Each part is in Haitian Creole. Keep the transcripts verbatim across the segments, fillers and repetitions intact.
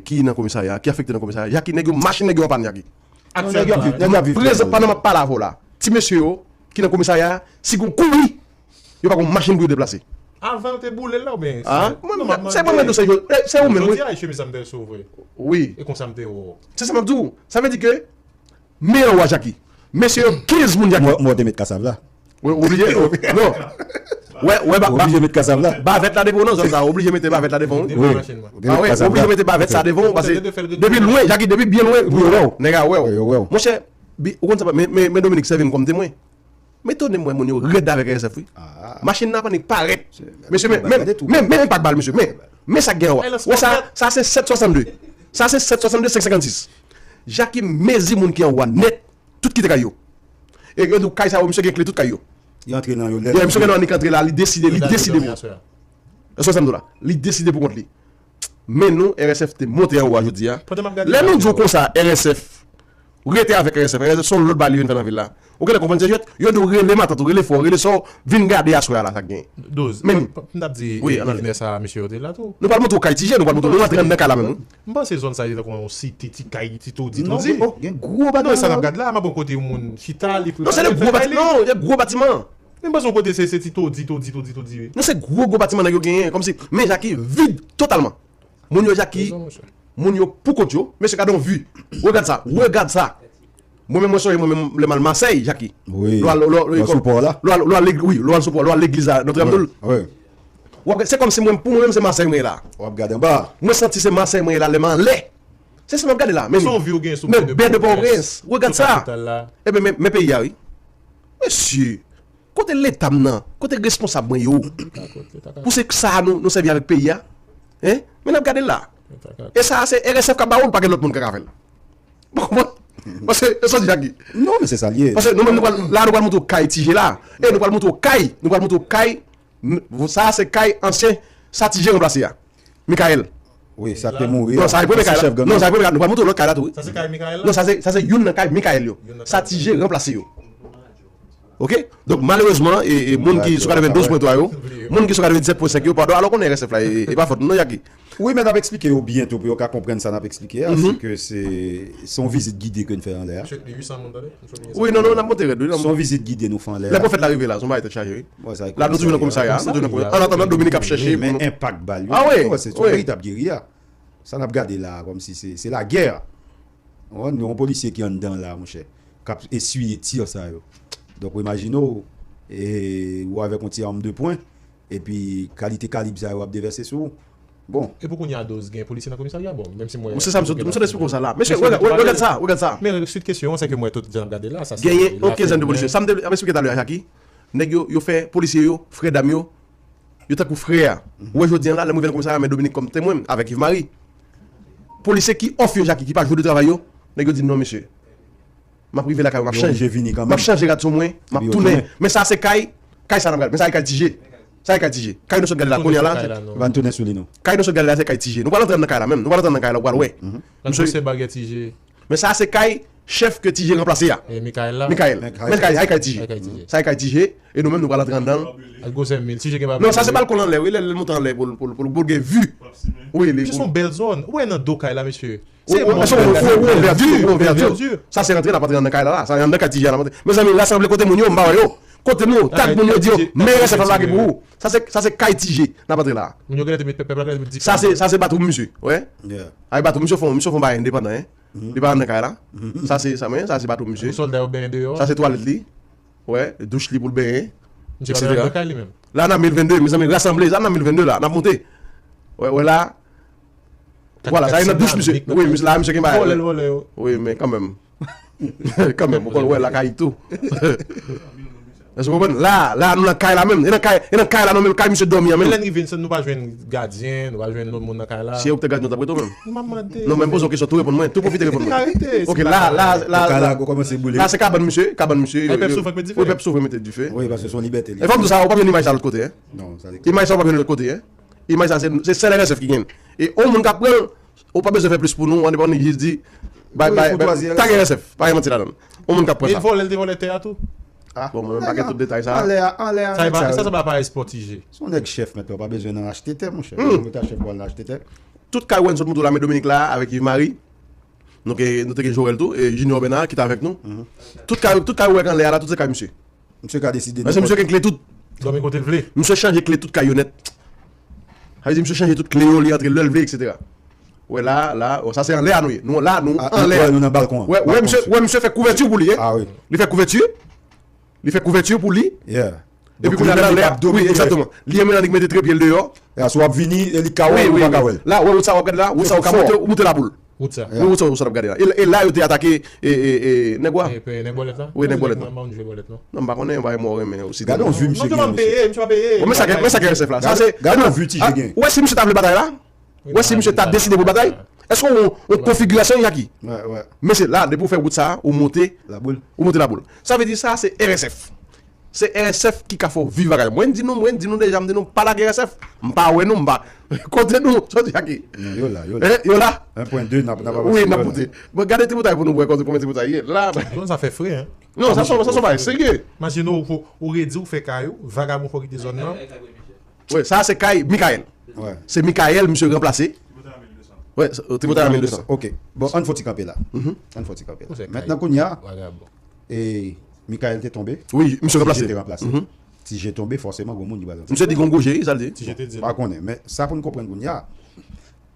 ki nan komisarya, ki afekte nan komisarya, Jaki, nèg yo, machin nèg yo an pàn, Jaki. Nèg yo ap viv, nèg yo ap viv prezan, pandan m ap pale avè w la, ti mesye yo ki nan komisarya, si gon kouri, yo pa gon machin pou yo deplase. Avan yo te boule l la oubyen? Ah, mwen, mwen, se mwen menm, se yo, eh, se ou menm, wi. Jodi a, e chemiz sa m te sou vre. Wi. E konsa m te wè w. Se sa m ap di w. Sa vle di ke, men an wa, Jaki. Mesye yo, kenz moun, Jaki. Mwen, mwen te met kasav la. Wi, oblije, non. Wè, wè, ba, ba, oblije met kasav la. Bavèt la devan w nan zòn sa, oblije mete bavèt la devan w, wi. Devan machin mwen. Ah wi, oblije mete bavèt sa devan w, paske depi lwen, Jaki, depi byen lwen, yo wè w. Nèg a wè w. Yo wè w. Monchè, bi, ou konn sa, men, men, men Dominique sèvi m kòm temwen. M etone m wè moun yo rèd avèk R S F, wi. Machin nan ap annik parèt. Mesye, men, men, men, men enpak bal, mesye, men, men sa k gen anwa. Wè sa, sa se sèt swasannde. Sa se sèt swasannde, senk senkannsis. Jaki, mezi moun ki anwa nèt, tout kite kay yo. E yo di w kay sa yo, misye gen kle tout kay yo. Li antre nan yo nèt. Yeah, misye gen annik antre la, li deside, li deside pou. Èske w sa m di w la? Li deside pou kont li. Men nou, R S F te monte anwo a jodi a. Pandan m ap gade la, lè nou di w konsa, R S F, rete avèk R S F, R S F se yon lòt bagay li vin fè nan vil la. Ou genlè konprann se jwèt, yo di w rele matant ou, rele frè w, rele sè w, vin gade aswè a la sa k genyen. Doz, men m t ap di, wi, e, anndan. Evnè sa, mesye yo te la tou. Nou pral montre w kay Ti Jè, nou pral montre w, nou antre anndan kay la menm, wi. M panse zòn sa a se tankou yon siti, ti kay, ti todi, todi. Non, gen gwo bagay. Non, sa n ap gade la, m ap wè kote yon moun chita, li prepare. Non, se de gwo bati-, non, de gwo batiman. Men m panse yon kote se, se ti todi, todi, todi, todi, wi. Non, se gwo, gwo batiman nèg yo genyen, kòmsi, men Jaki vid totalman. Moun yo Jaki, moun yo pou kont yo, mesye gade yon vi. Regad sa, regad sa. Mwen menm mwen sonje mwen menm lè m al Masèy, Jaki. Wi. Lò al, lò, lò, lò al sou pò la. Lò al, lò al legliz, wi, lò al sou pò, lò al legliz la, Notre Dame de Lourdes. Wi. W ap gade, se kòmsi mwen, pou mwen menm se Masèy mwen ye la. W ap gade anba. Mwen santi se Masèy mwen ye la lè m anlè. Se sa m ap gade la, men. Se yon vi w gen sou men bè de Pòtoprens. Regad sa. Ebyen, men, men peyi a, wi. Mesye, kote Leta m nan? Kote responsab mwen yo? Pou se sa nou, nou sèvi avèk peyi a? Hein? Men n ap gade l la. E sa, se R S F k ap ba w l, pa gen lòt moun k ka fè l. Ou konprann? Paske, e sa w di, Jaki. Non, men se sa l ye. Paske nou menm, nou pral, la, nou pral montre w kay Ti Jè la. E nou pral montre w kay, nou pral montre w kay, n-, sa se kay ansyen, sa Ti Jè ranplase a. Mikaèl. Wi, sa k te mouri a. Non, sa se premye kay la. Non, sa se premye kay la. Nou pral montre w lòt kay la tou, wi. Sa se kay Mikaèl la? Non, sa se, sa se youn nan kay Mikaèl yo. Sa Ti Jè ranplase yo. Oke? Donk, malerezman, e, e, moun ki sou katrevendouz pwen twa yo, moun ki sou katrevendiset pwen senk yo, padon, alò konnen R S F la, e, e pa fòt nou, non, Jaki. Wi, men n ap eksplike yo byen tou pou yo ka konprann sa n ap eksplike a, se ke se, se yon vizit gide ke n fè anlè a. Wi, non, non, n ap monte rèd, wi. Se yon vizit gide nou fè anlè a. Lè pwofèt la rive la, se yon bagay tèt chaje, wi. La, nou toujou nan komisarya, nou toujou nan komisarya. Annatandan, Dominik ap chèche pou nou. Men enpak bal yo, ah wi, se yon veritab geriya. Sa n ap gade la, kòmsi se, se lagè. Ou konprann? Yon polisye ki anndan la, monchè, k ap eswiye tir sa yo. Donk, ou imajine w, e, ou avèk yon ti arm de pwen, epi kalite kalib sa yo ap devèse sou ou. Bon. E pou kounye a, Doz, gen polisye nan komisarya? Bon, menm si mwen. Se sa, m sot, m sot esplike w sa la. Mesye, regad, regad sa, regad sa. Men, swit kesyon an, se ke mwen, tout jan ap gade la, sa se. Genyen yon kenzèn de polisye. Sa m te ap esplike talè a, Jaki, nèg yo, yo fè polisye yo, frè dam yo, yo tankou frè a. Ou wè jodi a la, lè m rive nan komisarya, men Dominik kòm temwen m, avèk Yves Marie. Polisye ki off yo, Jaki, ki pa jwe de travay yo, nèg yo di, "Non, mesye. M ap rive lakay ou, m ap chanje. M ap chanje rad sou mwen, m ap tounen." Men sa se kay, kay sa n ap gade. Men sa se kay Ti Jè. Sa se kay Ti Jè. Kay nou sot gade la, kounye a la, se. Ban tounen sou li, non. Kay nou sot gade la, se kay Ti Jè. Nou pral antre anndan kay la menm. Nou pral antre anndan kay la, ou pral wè. Misye se bagay Ti Jè. Men sa se kay chèf ke Ti Jè ranplase a. E Mikaèl la? Mikaèl. Men kay, ay kay Ti Jè. Sa e kay Ti Jè. E nou menm, nou pral antre anndan l. Ak gwosè mil. Ti Jè gen pa. Non, sa se balkon l anlè, wi, lè l monte anlè pou l, pou l, pou l, pou l gen vi. Wi, li. Jis yon bèl zòn. Ou wè nan do kay la, mesye. Se yon ouvèti, yon ouvèti. Sa se rantre, n ap antre anndan kay la, la. Sa anndan kay Ti Jè a n ap antre. Mezanmi, rasanble kote moun yo, m pa wè yo. Kote nou, tag moun yo, di yo, men R S F ap lage pou ou. Sa se, sa se kay Ti Jè, n ap antre la. Moun yo genlè te met pèp, pèp la te met di. Sa se, sa se batwoup misye. Wè. Ay, batwoup misye fon, misye fon bagay endepandan, hein. Li pa anndan kay la. Sa se sa, men, sa se batwoup misye. Pou sòlda yo benyen deyò a. Sa se twalèt li. Wè, douch li pou l benyen, etsetera. Misye pa anndan kay li menm. La, n a mil vennde, mezanmi, rasanble, sa n a mil vennde la, n ap monte. Wè, wè la. Vwala, sa e nan douch misye. Wi, misye la, misye gen bagay. Vòlè l vòlè yo. Wi, men kanmenm. Kanmenm, ou konn wè lakay tou. Èske w konprann? La, la, nou nan kay la menm. E nan kay, e nan kay la, nou menm, kay misye dòmi an menm. Lè n rive, nou pa jwenn gadyen, nou pa jwenn lòt moun nan kay la. Se yo ki te gadyen, yo t ap rete w menm. M ap mande. Non, men m poze w kesyon, tou reponn mwen, tou pwofite reponn mwen. Oke, la, la, la, la, la se kabann misye, kabann misye. Wi, pèp soufri mete dife. Wi, paske se yon libète li. E fò m di w sa, ou p ap jwenn imaj sa lòt kote, hein? Non, sa li. Imaj sa, ou p ap jwenn lòt kote, hein? Imaj sa, se, se sèl R S F ki genyen. E yon moun k ap pran l, ou pa bezwen fè plis pou nou, ann, ann jis di, bay, bay, tag R S F, pa gen manti ladan l. Yon moun k ap pran sa. E l vòlè, l te vòlè tè a tou? Ah, bon, mwen menm pa gen tout detay sa. Anlè a, anlè a, sa e pa, sa, sa pa parèy spò Ti Jè. Se yon nèg chèf mentnan, ou pa bezwen nan achte tè, monchè. Ou ta chèf pou al achte tè. Tout kay ou wè n sot montre w la, men Dominik la, avèk Yves Marie. Nou ke, nou te gen Jorel tou, e Junior Bernard ki te avèk nou. Tout kay, tout kay ou wè k anlè a la, tout se kay misye. Misye ka deside. Paske misye gen kle tout. Dòmi kote l vle. Misye chanje kle tout kay yo nèt. Sa vle di misye chanje tout kle yo, li antre lè l vle, et cetera. Wè la, la, oh, sa se anlè a nou ye. Nou la, nou anlè a. Nou nan balkon an. Wè, wè, misye, wè, misye fè kouvèti pou li, hein. Ah wi. Li fè kouvèti. Li fè kouvèti pou li. Yeah. Epi kounye a la, wi, egzakteman. Li menm nan li mete trepye l deyò. Ya, si w ap vini, e li ka wè, ou pa ka wè l. La, wè, wout sa w ap gade la, wout sa w ka monte, ou monte la boule. Wout sa. Wi, wout sa, wout sa w ap gade la. E, e la, yo te atake, e, e, e, nèg wa. E, e, nèg bòlèt la? Wi, nèg bòlèt la. Mwen, mwen jwe bòlèt, non. Non, m pa konnen, m pa mò renmen osi. Gade yon vi misye gen, mesye. Misye pa peye, misye pa peye. Bon, men sa, men sa gen R S F la. Sa se, gade yon vi T J gen. Ou wè si misye ta vle batay la? Ou wè si misye ta deside pou batay? Èske yon, yon konfigirasyon Jackie? Wè, wè. Mesye, la, depi w fè wout sa, ou monte, ou monte la boule. Sa vle di sa, se R S F. Se R S F ki ka fè w viv bagay. Mwen di nou, mwen di nou deja, m di nou, pa lage R S F. M pa wè nou, m pa. Kote nou, soti Jackie. Yo la, yo la. Eh, yo la. Un point deux, n ap, n ap avanse. Wi, n ap monte. Bon, gade ti boutay pou nou wè kote, konbyen ti boutay ye. La. Bon, sa fè fre, hein? Non, sa se, sa se bagay serye. Imajine w, ou redi w fè kay ou, vagabon fò kite zòn nan. Wi, sa se kay Michael. Wè. Se Michael, misye ranplase. Wè, Tripotay a mil de san. Ok. Bon, ann fè ti kanpe la. Ann fè ti kanpe la. Mentnan kounye a, e, Michael te tonbe. Wi, misye ranplase. T J te ranplase. T J tonbe, fòseman, gwo moun li pral ranplase. Misye di gon goje, sa l di. T J te di. Pa konnen, men sa pou n konprann kounye a.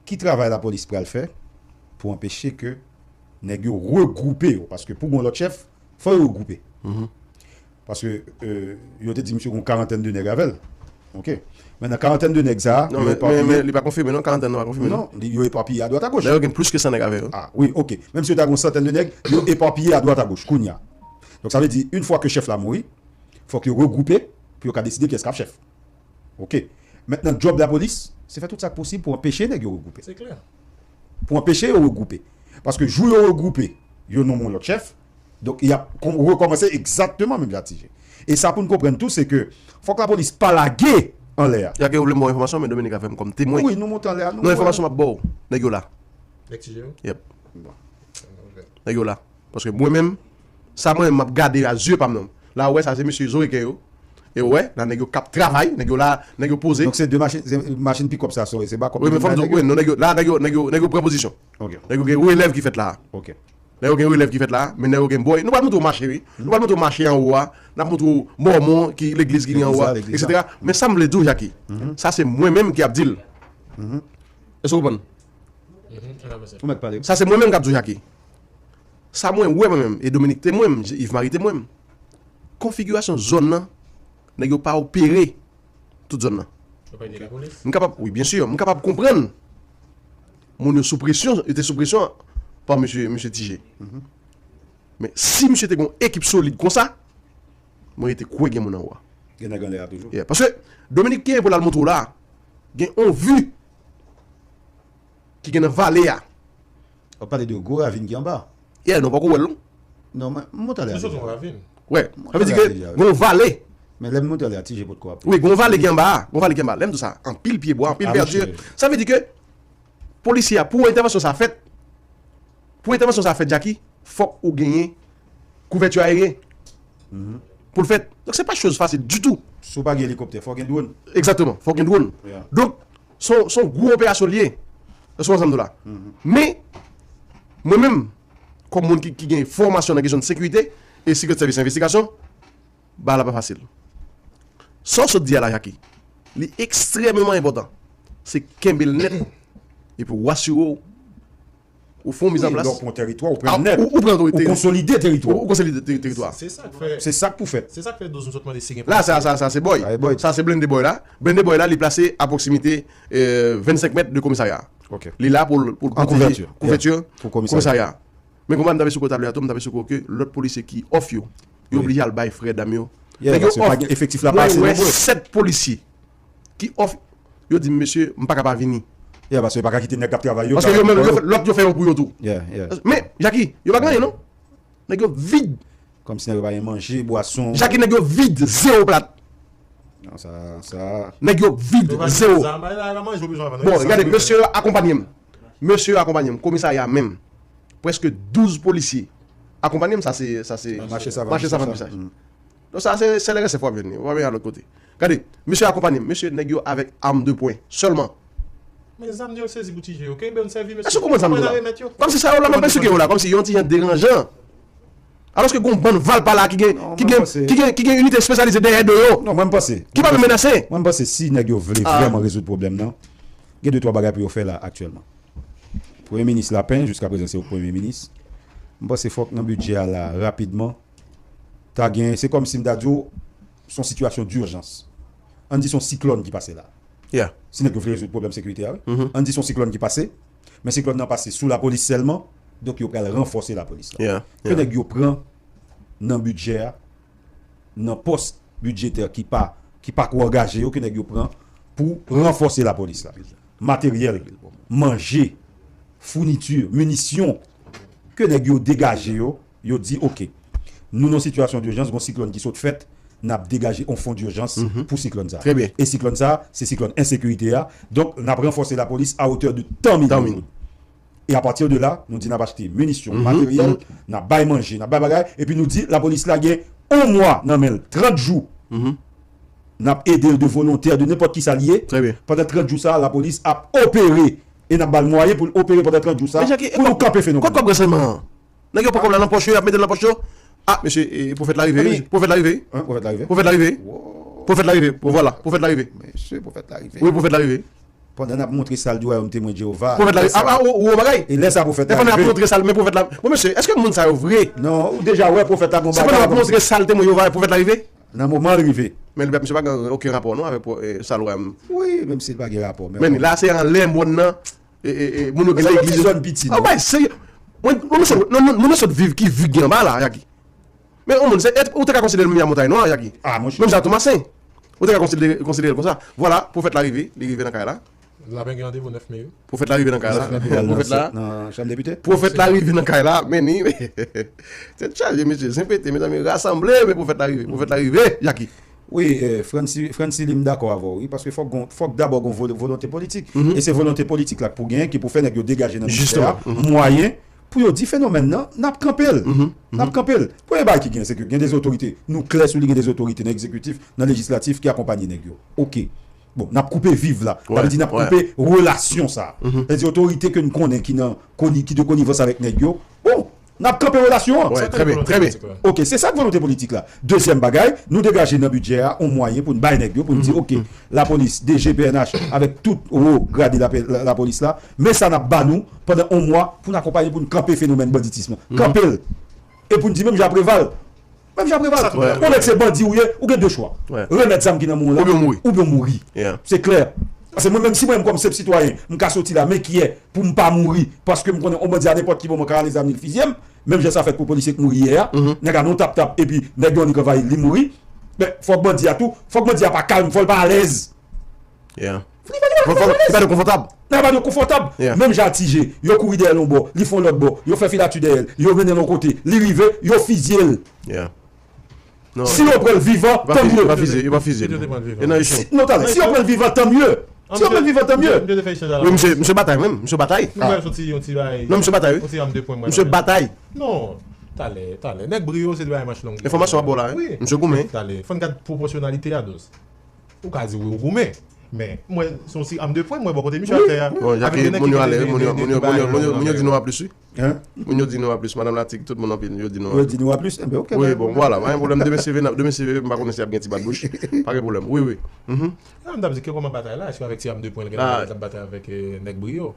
Ki travay lapolis pral fè pou anpeche ke nèg yo regwoupe yo? Paske pou gon lòt chèf, fò yo regwoupe. Paske, euh, yo te di misye gon karantèn de nèg avè l. Ok. Mentnan, karantèn de nèg sa a, yo epapiye. Non, men, men, men li pa konfime, non, karantèn nan pa konfime, non. Non, li, yo epapiye adwat agoch. Dayè, yo gen plis ke san nèg avè yo. Ah, wi, ok. Menm si yo ta gon santèn de nèg, yo epapiye adwat agoch, kounye a. Donk, sa vle di, yon fwa ke chèf la mouri, fòk yo regwoupe pou yo ka deside kiyès k ap chèf. Ok. Mentnan, djòb lapolis, se fè tout sa k posib pou anpeche nèg yo regwoupe. Se klè. Pou anpeche yo regwoupe. Paske jou yo regwoupe, yo nonmen yon lòt chèf, donk, y ap kon-, rekòmanse egzakteman menm jan T J. E sa pou n konprann tou, se ke fòk lapolis pa lage anlè a. Jackie, ou vle m ba w enfòmasyon, men Dominique avè m kòm temwen. Wi, nou monte anlè a, nou wè. Non, enfòmasyon m ap ba w, nèg yo la. Nèg T J yo? Yep. Bon. Nèg yo la. Paske mwen menm, sa mwen menm m ap gade a zye pa m nan. La, ou wè, sa se mesye Zoreken yo. E ou wè, la nèg yo k ap travay, nèg yo la, nèg yo poze. Donk se de machin, se machin pikòp sa, se, se bakòp. Wi, men fò m di w, wi, non, nèg yo, la, nèg yo, nèg yo, nèg yo pran pozisyon. Ok. Nèg yo gen relèv ki fèt la. Ok. Nèg yo gen relèv ki fèt la, men nèg yo gen bòy. Nou pral montre w mache, wi. Nou pral montre w mache anwo a. N ap montre w Mòmon ki legliz ki gen anwo a, et cetera. Men sa m vle di w, Jackie, sa se mwen menm ki ap di l. Èske w konprann? Ou mèt pale. Sa se mwen menm k ap di w, Jackie. Sa mwen wè mwen menm, e Dominique temwen m, Yves Marie temwen m. Konfigirasyon zòn nan, nèg yo pa opere tout zòn nan. Yo pa ede lapolis? M kapab, wi, byen si, m kapab konprann moun yo sou presyon, yo te sou presyon pa mesye, mesye T J. Men si misye te gen yon ekip solid konsa, mwen rete kwè gen moun anwo a. Gen nèg anlè a toujou. Yeah, paske Dominique ki gen pou l al montre w la, gen yon vi ki gen nan vale a. W ap pale de gwo ravin ki anba. Yeah, non, poko wè l, non. Non, mwen, m monte ale a deja. Wè, sa vle di ke gon vale. Men lè m monte ale a, T J potko ap. Wi, gon vale ki anba a, gon vale ki anba. Lè m di w sa, anpil pyebwa, anpil vèti. Sa vle di ke polisye a, pou entèvansyon sa fèt, pou entèvansyon sa fèt, Jackie, fòk ou genyen kouvèti ayeryen pou l fèt. Donk, se pa choz fasil ditou. Si w pa gen elikoptè, fò w gen dwòn. Egzakteman, fò w gen dwòn. Donk, se yon, se yon gwo operasyon l ye. Èske w konprann sa m di w la? Men, mwen menm, kòm moun ki, ki gen fòmasyon nan kesyon de sekirite e Secret Service envestigasyon, bagay la pa fasil. Sa w sot di a la, Jackie, li ekstrèmeman enpòtan. Se kenbe l nèt epi w asire w ou fè yon mizanplas. Wi, lè w pran teritwa, ou pran nèt. Ou, ou pran otorite. Ou konsolide teritwa. Ou, ou konsolide te-, teritwa. Se, se sa k fè. Se sa k pou fèt. Se sa k fè douz m sot mande si gen polisye. La, sa, sa, sa se bòy. Sa se blende bòy la. Blende bòy la, li plase a pwoksimite, euh, vennsenk mèt de komisarya. Ok. Li la pou, pou pwoteje kouvèti komisarya. Men kòman m t ap esplike w talè a tou, m t ap esplike w ke lòt polisye ki off yo, yo oblije al bay frè dam yo. Nèg yo off. Mwen wè sèt polisye ki off, yo di m, mesye, m pa ka pa vini. Yeah, paske yo pa ka kite nèg k ap travay yo. Paske yo menm, yo fè, lòt yo fè yo pou yo tou. Men, Jackie, yo pa gen anyen, non. Nèg yo vid. Kòmsi nèg yo pa gen manje, bwason. Jackie, nèg yo vid, zewo plat. Non, sa, sa. Nèg yo vid, zewo. Bon, gade, mesye yo akonpanye m. Mesye yo akonpanye m. Komisarya menm. Prèske douz polisye akonpanye m, sa se, sa se mache savann, mache savann. Donk sa se, se lè rèsèf w ap jwenn li, w ap jwenn al lòt kote. Gade, mesye akonpanye m, mesye nèg yo avèk arme de poing sèlman. Men zam yo sezi pou T J yo. Kenbe yo, n sèvi mesye. Èske w konprann sa m di w la? Kòmsi sa yo la, m ap eksplike w la, kòmsi yon ti jan deranjan. Alòske gen yon bann valpa la ki gen, ki gen, ki gen, ki gen inite espesyalize dèyè do yo. Non, mwen m panse. Ki pa menm menase. Mwen m panse si nèg yo vle vrèman rezoud pwoblèm nan, gen de twa bagay pou yo fè la aktyèlman. Premye minis Lapen, jiska prezan se yon premye minis. M panse fòk nan bidjè a la, rapidman, ta gen, se kòmsi m ta di w, se yon sitiyasyon dijans. Ann di se yon siklòn ki pase la. Si nèg yo vle rezoud pwoblèm sekirite a, wi. Ann di se yon siklòn ki pase, men siklòn nan pase sou lapolis sèlman, donk yo pral ranfòse lapolis la. Ke nèg yo pran nan bidjè a, nan pòs bidjetè ki pa, ki pa ko angaje yo, ke nèg yo pran pou ranfòse lapolis la. Materyèl, manje, founiti, minisyon, ke nèg yo degaje yo, yo di, oke, nou nan sitiyasyon dijans, gon siklòn ki sot fèt, n ap degaje yon fon dijans pou siklòn sa. E siklòn sa, se siklòn ensekirite a. Donk, n ap ranfòse lapolis a otè de tan minimòm. E apati de la, nou di n ap achte minisyon, materyèl, n ap bay manje, n ap bay bagay, epi nou di lapolis la gen yon mwa nan men l, trant jou. N ap ede l de volontè, de nenpòt ki sa l ye. Pandan trant jou sa, lapolis ap opere. E n ap ba l mwayen pou l opere pandan trant jou sa, pou nou kanpe fenomèn. Kot kòb ransèyman an? Nèg yo pran kòb la nan pòch yo, y ap mete l nan pòch yo. Ah, mesye, e, pwofèt la rive, wi, mesye. Pwofèt la rive. Pwofèt la rive. Pwofèt la rive. Bon, vwala, pwofèt la rive. Mesye, pwofèt la rive. Wi, pwofèt la rive. Pandan n ap montre sal di Wayòm Temwen Jewova. Pwofèt la rive. Ah, ah, ou, ou bagay. E lè sa pwofèt la rive. E pandan n ap montre sal, men pwofèt la. Bon, mesye, èske moun sa yo vre? Non, ou deja wè pwofèt la gon bagay. Se pandan n ap montre sal Temwen Jewova, pwofèt la rive? Nan moman l rive. Men li pa, misye pa gen okenn rapò non avèk, eh, sal Wayòm. Wi, menm si l pa gen rapò, men men la se anlè mòn nan. E, e, e, moun yo gen nan legliz yo. Zòn piti, non. Bay serye. Mwen, mwen, mwen, mwen, mwen sot viv ki vi gen anba la, Jaki. Men yon moun, se, ou te ka konsidere l menm a Montay Nwa, Jaki. Ah, monchè. Menm jan Tomasen. Ou te ka konsidere, konsidere l konsa. Vwala, pwofèt la rive, li rive nan kay la. Lapen gen randevou nèf me, wi. Pwofèt la rive nan kay la. Pwofèt la. Nan chanm depite. Pwofèt la rive nan kay la, men ni. Tèt chaje, mesye. Senpete, mezanmi, rasanble, men pwofèt la rive. Pwofèt la rive, Jaki. Wi, eh, Franci, Franci, li m dakò avè w, wi, paske fòk gon, fòk dabò gon vo-, volonte politik. E se volonte politik la k pou genyen, ki pou fè nèg yo degaje nan ministè a mwayen pou yo di fenomèn nan, n ap kanpe l. N ap kanpe l. Premye bagay ki genyen, se ke gen de otorite, nou klè sou li, gen de otorite nan egzekitif, nan lejislatif ki akonpanye nèg yo. Oke. Bon, n ap koupe viv la. Sa vle di n ap koupe relasyon sa. Sa vle di otorite ke n konnen ki nan koni-, ki de konivans avèk nèg yo. Bon, n ap kanpe relasyon an. Trè byen, trè byen. Oke, se sa k volonte politik la. Dezyèm bagay, nou degaje nan bidjè a yon mwayen pou n bay nèg yo, pou n di, oke, lapolis, D G, P N H, avèk tout wo grade la, la, lapolis la, men sa n ap ba nou pandan yon mwa pou n akonpaye, pou n kanpe fenomèn banditism lan. Kanpe l. E pou n di menm jan Preval, Menm jan Preval. Yon nèg se bandi ou ye, ou gen de chwa. Remèt zam ki nan men w la, oubyen w mouri. Oubyen w mouri. Se klè. Paske mwen menm, si mwen menm kòm senp sitwayen, m ka soti la men kyè pou m pa mouri, paske m konnen yon bandi a nenpòt ki moman ka rale zam li, l fizye m, menm jan sa fèt pou polisye k mouri yè a, nèg a nan yon tap tap, epi nèg yo annik anvayi l, li mouri, men fòk bandi a tou, fòk bandi a pa kalm, fò l pa alèz. Li pa, li pa, li pa konfòtab. Nan pa de konfòtab. Menm jan a Ti Je, yo kouri dèyè l yon bò, li fè yon lòt bò, yo fè filati dèyè l, yo mennen l yon kote, li rive, yo fizye l. Si yo pran l vivan, tanmye. Yo pa fizye, yo pa fizye. Yo te pran l vivan. E nan echanj. Si, non, talè, si yo pran l vivan, tanmye. Si yo pran l vivan, tanmye. Wi, misye, misye batay menm, misye batay. Non, misye batay, wi. Misye batay. Non, talè, talè. Nèg Bri yo, se de bagay manch long. Enfòmasyon ap ba w la, wi. Misye goumen. Talè, fò n gad pwopòsyonalite a, douz. Ou ka di wi ou goumen. Men, mwen, se yon ti am de pwen, mwen bò kote misye atè a. Bon, Jaki, moun yo ale, moun yo, moun yo, moun yo, moun yo, moun yo di nou pa plis, wi. Moun yo di nou pa plis, madanm Latik, tout moun anpil, yo di nou pa plis. Yo di nou pa plis, enben, oke. Wi, bon, vwala, pa gen pwoblèm, demen se ve, demen se ve, m pa konnen si y ap gen ti bat bouch. Pa gen pwoblèm, wi, wi. Mwen, m t ap di, ki kòman batay la, èske avèk ti am de pwen, l gen bagay l ap batay avèk, eh, nèg Bri yo?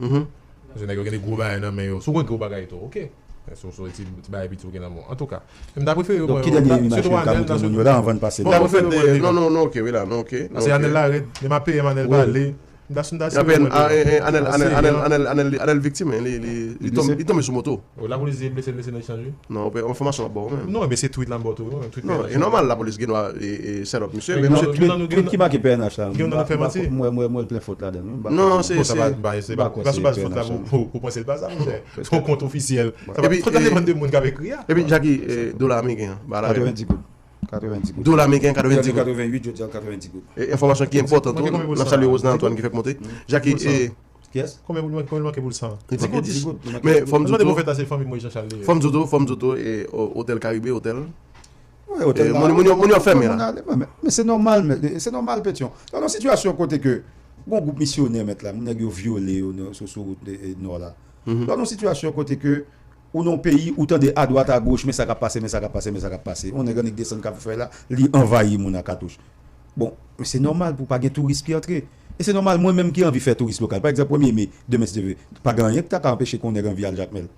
Paske nèg yo gen de gwo bagay nan men yo. Si w gen gwo bagay tou, oke. Sou, sou ti, ti bagay piti ou gen nan men w. Antouka, m ta prefere yo pran yo. Donk, ki dènye imaj ke n ka montre moun yo la anvan n pase nan... M ta prefere yo, non, non, non, oke, wi la, non, oke. Paske Anèl la rèd, men m ap peye Anèl pale. M ta, m ta sere yo. Anèl, Anèl, Anèl, Anèl, Anèl viktim, li, li, li tonbe, li tonbe sou moto. Lapolis di blese, blese nan echanj, wi. Non, enfòmasyon ap ba w menm. Non, men se tweet la m ba w tou, wi, tweet P N H. Non, e nòmal lapolis gen dwa, e, e, set up misye, men misye tweet. Tweet ki make P N H la, m pa, m pa, m wè, m wè l plen fot ladann, wi. Non, se, se pa, se pa sou baz fot la pou, pou, pou panse l pa sa, monchè. Se yon kont ofisyèl. Sa pa, fò ta depann de moun k ap ekri a. Epi, Jaki, eh, dola ameriken an, ba la. Katrevendis goud. Katrevendis goud. Dola ameriken, katrevendis goud. Katrevendis goud, jodi a, katrevendis goud. E enfòmasyon ki enpòtan tou, n ap salye Roselin Antoine ki fè k monte. Jaki, eh, kiyès? Konbyen pou l, konbyen pou l manke pou l san? Li di ke dis goud. Men fò m di w tou, fò m di w tou, fò m di w tou, e, o-, Otèl Karibe, otèl. Wi, otèl la, moun, moun yo, moun yo fèmen la. Men, men se nòmal, men se nòmal, Petyon. Nan yon sitiyasyon kote ke Gon gwoup misyonè mèt la, nèg yo vyole yo nan, sou, sou wout, e, e, nò la. Lè w nan yon sitiyasyon kote ke ou nan yon peyi, ou tande adwat, agoch, men sa k ap pase, men sa k ap pase, men sa k ap pase. Yon nèg annik desann k ap fè la, li anvayi moun ak katouch. Bon, men se nòmal pou pa gen touris ki antre. E se nòmal, mwen menm ki anvi fè touris lokal. Pa egzanp, premye me, demen si Dye vle, pa gen anyen ki ta ka anpeche ke yon nèg anvi al Jakmèl.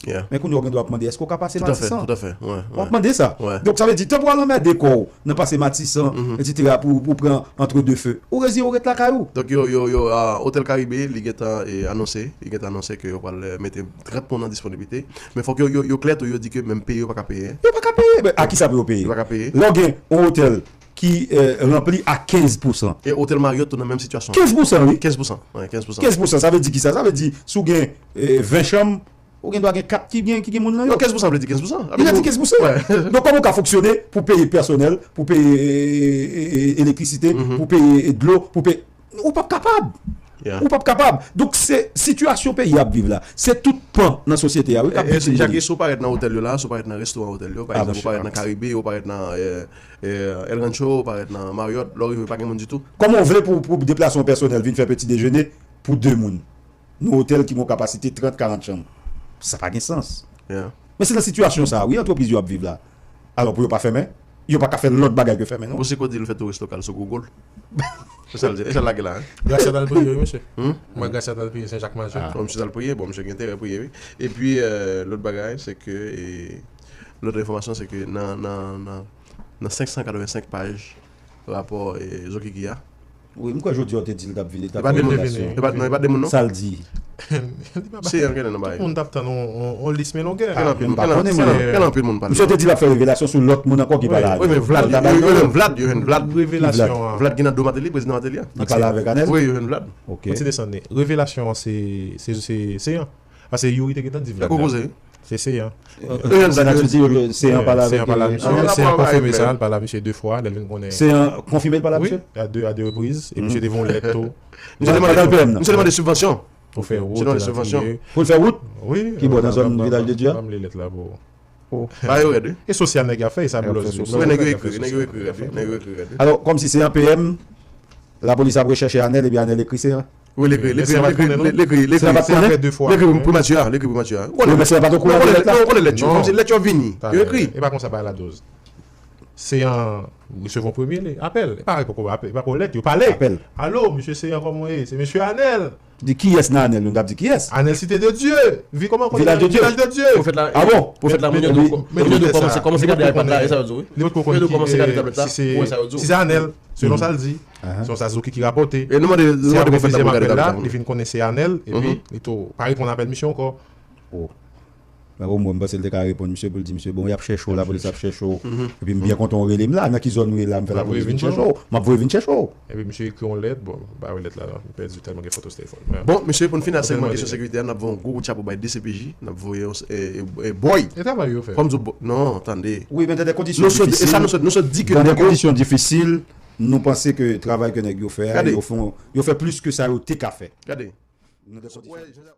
Men kounye a w gen dwa ap mande, èske w ka pase Matisan? W ap mande sa. Donk, sa vle di, tan pou w al anmède kò w nan pase Matisan, etsetera, pou, pou pran Entre Deux Feux, ou reziye w ret lakay ou. Donk, yo, yo, yo, ah, Otèl Karibe, li gentan, eh, anonse, li gentan anonse ke yo pral, eh, mete trant moun an disponiblite. Men fòk yo, yo, yo klè tou, yo di ke menm peye yo pa ka peye. Yo pa ka peye. Ben, a ki sa pou yo peye? Yo pa ka peye. Lè w gen yon otèl ki, eh, ranpli a kenz pousan. E otèl Marriott tou nan menm sitiyasyon. Kenz pousan, wi. Kenz pousan, wi, kenz pousan. Kenz pousan, sa vle di ki sa? Sa vle di, si w gen, eh, ven chanm, ou gen dwa gen kat ki gen, ki gen moun nan yo. Non, kenz pousan vle di kenz pousan. Li vle di kenz pousan. Donk, kòman w ka fonksyone pou peye pèsonèl, pou peye, eh, eh, eh, elektrisite, pou peye, eh, dlo, pou peye, ou p ap kapab. Ou p ap kapab. Donk, se sitiyasyon peyi a ap viv la. Se tout pan nan sosyete a, wi, k ap viktim de li. Jacques, si w parèt nan otèl yo la, si w parèt nan restoran otèl yo, pa egzanp, ou parèt nan Karibe, ou parèt nan, eh, eh, El Rancho, ou parèt nan Marriott, lè w rive, pa gen moun ditou. Kòman w vle pou, pou deplase yon pèsonèl vin fè peti dejene pou de moun? Nan otèl ki gen yon kapasite trant, karant chanm. Sa pa gen sans. Men se nan sitiyasyon sa a, wi, antrepriz yo ap viv la. Alò, pou yo pa fèmen, yo pa ka fè lòt bagay ke fèmen, non. Boucicaut di l fè touris lokal sou Google. Se sa l di, e sa l lage la, hein? Gracia t al priye, wi, mesye. Mwen, Gracia t al priye Sen Jak Majè. Bon, misye t al priye, bon, misye gen enterè priye, wi. Epi, eh, lòt bagay, se ke, eh, lòt enfòmasyon, se ke nan, nan, nan, nan senk san katrevensenk paj rapò, eh, Zokiki a, Wi, m kwè jodi a w te di l t ap vini, t ap fè revelasyon. E pa de moun, non? Sa l di? Se yon gen nan bay. Tout moun t ap tann on, on, on lis men longè. Gen anpil moun pale. Misye te di l ap fè revelasyon sou lòt moun ankò ki pale avè l. Wi, men Vlad, yo jwenn Vlad, yo jwenn Vlad. Revelasyon an. Vlad ki nan do Martelly, prezidan Martelly a. Li pale avèk Anèl? Wi, yo jwenn Vlad. Ok. Mwen ti desann li. Revelasyon an se, se, se, se an. Paske Youri te gentan di Vlad la. Se Seyan. Seyan pale avèk Seyan konfime sa, l pale a misye de fwa, lè l vin konnen. Seyan konfime l pale a misye? Wi, a de, a de repriz, e misye te voye yon lèt tou. Misye te mande, misye te mande sibvansyon. Pou fè wout, elatriye. Pou l fè wout? Wi. Ki bò, nan zòn Vilaj de Dye a? Ban m li lèt la pou ou. Ba yo rèd, wi. E sosyal nèg yo ap fè, e sa blòz yo. Wi, nèg yo ekri, nèg yo ekri rèd, wi, nèg yo ekri rèd, wi. Alò, kòmsi se yon P M, lapolis ap rechèche Anèl, epi Anèl ekri Seyan. Wi, l ekri, l ekri, l ekri, l ekri, l ekri, l ekri, l ekri primati a, l ekri primati a. Wi, men Seyan pa t okouran de lèt la. Non, w konnen lèt yo, w konnen lèt yo. Kòmsi lèt yo vini, yo ekri. E pa konsa bagay la doz. Seyan resevwa premye apèl. E pa, e pa, e pa lèt, yo pale. Apèl. Alo, mesye Seyan, kòman w ye? Se mesye Anèl. Di kiyès nan Anèl, nou t ap di kiyès? Anèl Site de Dye. Vi, kòman w konnen Vilaj de Dye? Vilaj de Dye. Pwofèt la, ah bon? Pwofèt la, moun yo dwe kòmanse, kòmanse gade iPad la, e sa yo di w, wi. Li potko konnen ki, e, si se, si se Anèl, selon sa l di. Se yon sa Zokiki rapòte. E nou mande, nou mande pwofèt la pou gade tablo sa pou nou. Li fin konnen se Anèl, epi li tou pa reponn apèl misye ankò. Oh. Mwen, bon, mwen, m panse l te ka reponn misye pou l di misye, bon, y ap chèche w, lapolis ap chèche w. Epi m byen kontan w rele m la, nan ki zòn ou ye la, m fè lapolis vin chèche w. M ap voye vin chèche w. Epi misye ekri yon lèt, bon, m pa wè lèt la, m pèdi tèlman gen foto sou telefòn. Bon, mesye, pou n fini ak segman kesyon sekirite a, n ap voye yon gwo kout chapo bay D C P J, n ap voye yon, e, e, e, boy. E travay yo fè. Kòm di w, non, tande. Wi, men nan de kondisyon difisil. Nou sot, e sa nou sot, nou sot di ke nan de kondisyon difisil, nou panse ke travay ke nèg yo fè a, yo fè, yo fè plis ke sa yo te ka fè. Gade. Nan de kondisyon difisil.